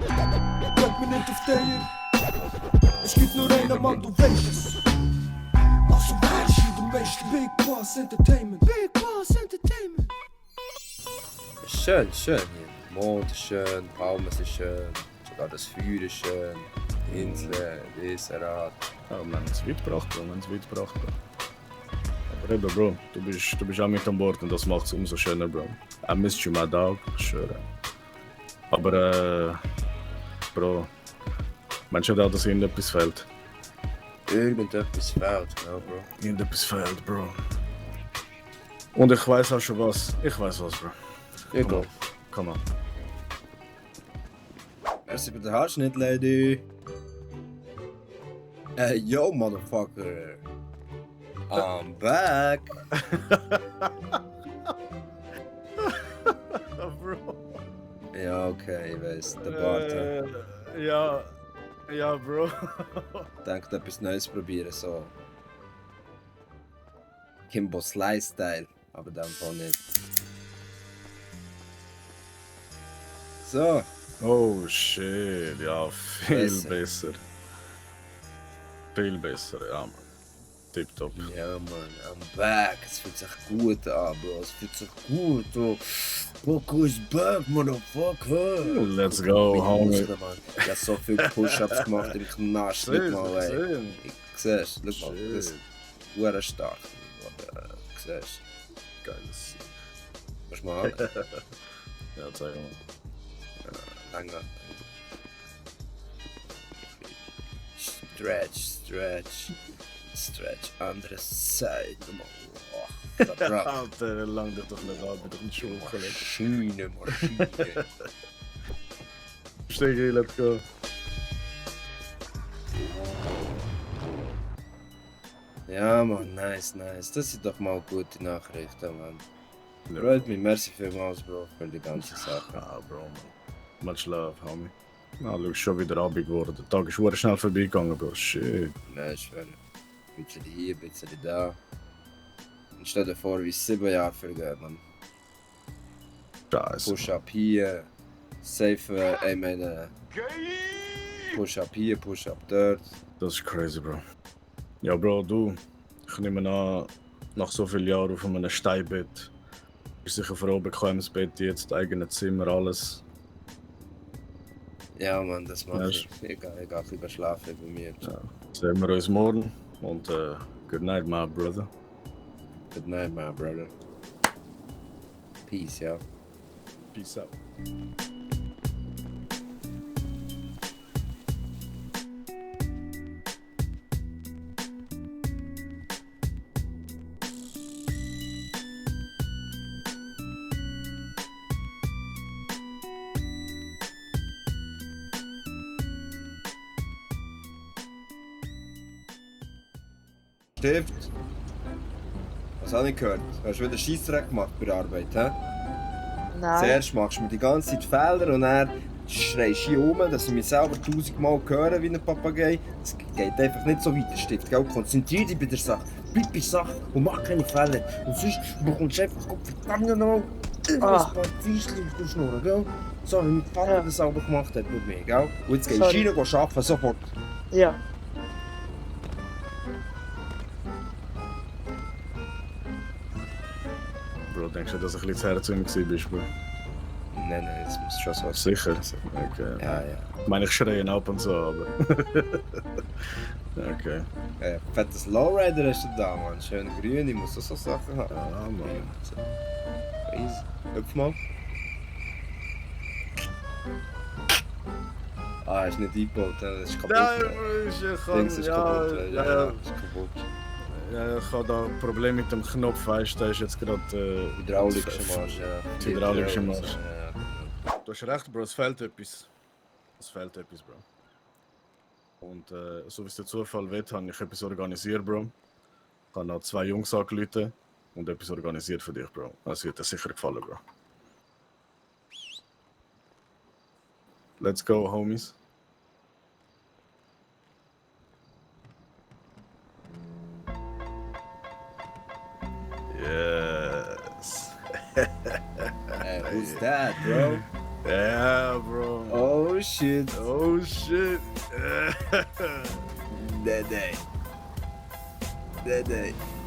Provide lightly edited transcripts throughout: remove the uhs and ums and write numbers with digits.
Brennt mir nicht auf dir. Es gibt nur einen Mann, du weißt es. Also weißt du, der Meister. Big Boss Entertainment. Big Boss Entertainment. Schön, schön hier. Mond ist schön, Palmen sind schön, sogar das Feuer ist schön. Inseln, Riesenrad. Ja, wir haben es weit gebracht, Bro. Wir haben es weit gebracht, Bro. Aber eben, Bro, du bist auch mit an Bord und das macht es umso schöner, Bro. I missed you, my dog, ich schwöre. Aber, Bro, meinst du nicht auch, dass irgendetwas fehlt? Irgendetwas fehlt, genau, Bro. Irgendetwas fehlt, Bro. Und ich weiß auch schon was. Ich weiß was, Bro. Ja, Bro. Komm on. Merci für den Haarschnitt, Lady. Yo, motherfucker. I'm back. Bro. Ja, okay, ich weiss, der Bart. Ja, Bro. Denkt etwas Neues probieren, so. Kimbo Slice-Style, aber in dem Fall nicht. So. Oh shit, ja, viel Besser. besser. Viel besser, ja, Mann. Tipptopp. Ja, Mann, I'm back. Es fühlt sich gut an, Bro. Es fühlt sich gut an. Coco is back, motherfucker. Let's go, homie. Ich habe so viele Push-Ups gemacht im Knast. Schau mal, ey. Siehst du, schau mal, das ist sehr stark. Siehst du? Geiles. Musst du mal an? Ja, zeig mal. Lange. Stretch, andere Seite. Oh, verdammt. Alter, lang dich doch nicht an, mit dem Schuh. Maschine. Steig rein, let's go. Ja, Mann, nice. Das sind doch mal gute Nachrichten, Mann. Freut mich, merci vielmals, Bro, für die ganze Sache. Ah, Bro, man. Much love, homie. Na, schau, schon wieder Abend geworden. Der Tag ist sehr schnell vorbeigegangen, Bro. Shit. Nein, ich schwöre. Ein bisschen hier, ein bisschen da. Und stell dir vor, wie es 7 Jahre vergehen, Mann. Scheiße. Push-up hier, safe, ich meine... Push-up hier, Push-up dort. Das ist crazy, Bro. Ja, Bro, du. Ich nehme an, nach so vielen Jahren auf einem Steinbett. Bist sicher froh, bequemes Bett, jetzt eigenes Zimmer, alles. Ja, Mann, das mache ich. Ich gehe lieber schlafen bei mir. Ja. Sehen wir uns morgen und good night, my brother. Good night, my brother. Peace, ja. Peace out. Stift. Was habe ich gehört? Hast du wieder Scheissdreck gemacht bei der Arbeit, hä? Nein. Zuerst machst du mir die ganze Zeit Fehler und dann schreist du hier rum, dass ich mich selber 1000-mal höre wie ein Papagei. Es geht einfach nicht so weiter, Stift, gell? Konzentrier dich bei der Sache, bleib bei der Sache und mach keine Fehler. Und sonst bekommst du einfach verdammt nochmal ein paar Feischchen auf der Schnur, gell? So wie mein Vater das selber gemacht hat mit mir, gell? Und jetzt gehst du rein und arbeiten, sofort. Ja. Bro, denkst du, dass ich ein bisschen zu Herz zu ihm bist, Bro? Nein, das muss schon so Sicher? Okay. Ja. Ich meine, ich schreie ab und so, aber... okay. Fettes Lowrider hast du da, Mann. Schön grün, ich muss so Sachen haben. Ja, Mann. Easy. Hüpf mal. Ah, ist nicht eingebaut, das ist kaputt. Dings ist kaputt. Ja, ist kaputt. Ja, ich habe da ein Problem mit dem Knopf, weißt du, der ist jetzt gerade... Hydraulische Marsch, ja. Hydraulische Marsch. Ja. Du hast recht, Bro, es fehlt etwas. Bro. Und so wie es der Zufall will, habe ich etwas organisiert, Bro. Ich habe noch 2 Jungs angerufen und etwas organisiert für dich, Bro. Das wird dir sicher gefallen, Bro. Let's go, homies. Yes. Who's that, bro? Yeah, bro. Oh Oh shit. Oh shit. Nein.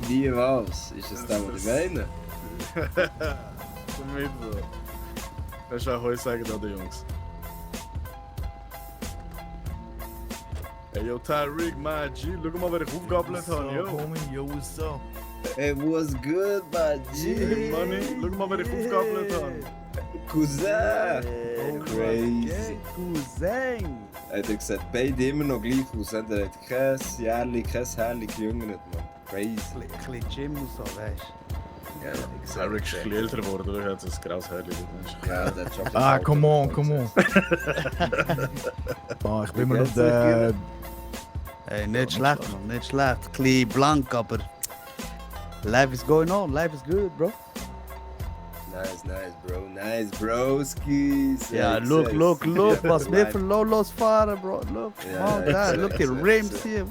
Wie was? Ist das das, was ich meine? Komm mit, Bro. Das ist auch heute sagen da, die Jungs. Hey, yo, Tyreek, my G, schau mal, wer ich aufgabelt habe, yo. Homie, yo, what's up? It was good, my G. Money, schau mal, wer ich aufgabelt habe. Cousin. Crazy. Crazy. Cousin. Er hat gesagt, beide immer noch gleich aus. Er hat kein Jährli, kein Härli gejüngert, man. Crazy. Ein bisschen Gym und so, weißt Ja, Tyreek ist ein bisschen älter geworden, du hast ein graues Härchen. Ja, der hat schon du? Ah, come on. Ah, ich bin immer noch der... Hey, nicht schlecht, man, nicht schlecht. Ein bisschen blank, aber... Life is going on, life is good, bro. Nice, bro. Nice, broskis. Ja, look, was wir für Lolos fahren, bro. Look, Ja, God, look at Rims hier.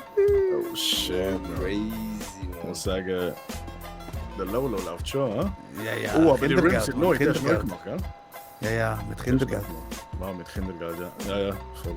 Oh shit, bro. Crazy, Ich man. muss sagen, der Lolo läuft schon, hä? Ja, Oh, aber die Rims Kindergeld, sind man, neu, der ist neu Kindergeld. gemacht, gell? Ja, mit Kindergeld. Wow, mit Kindergeld, ja. Ja, voll.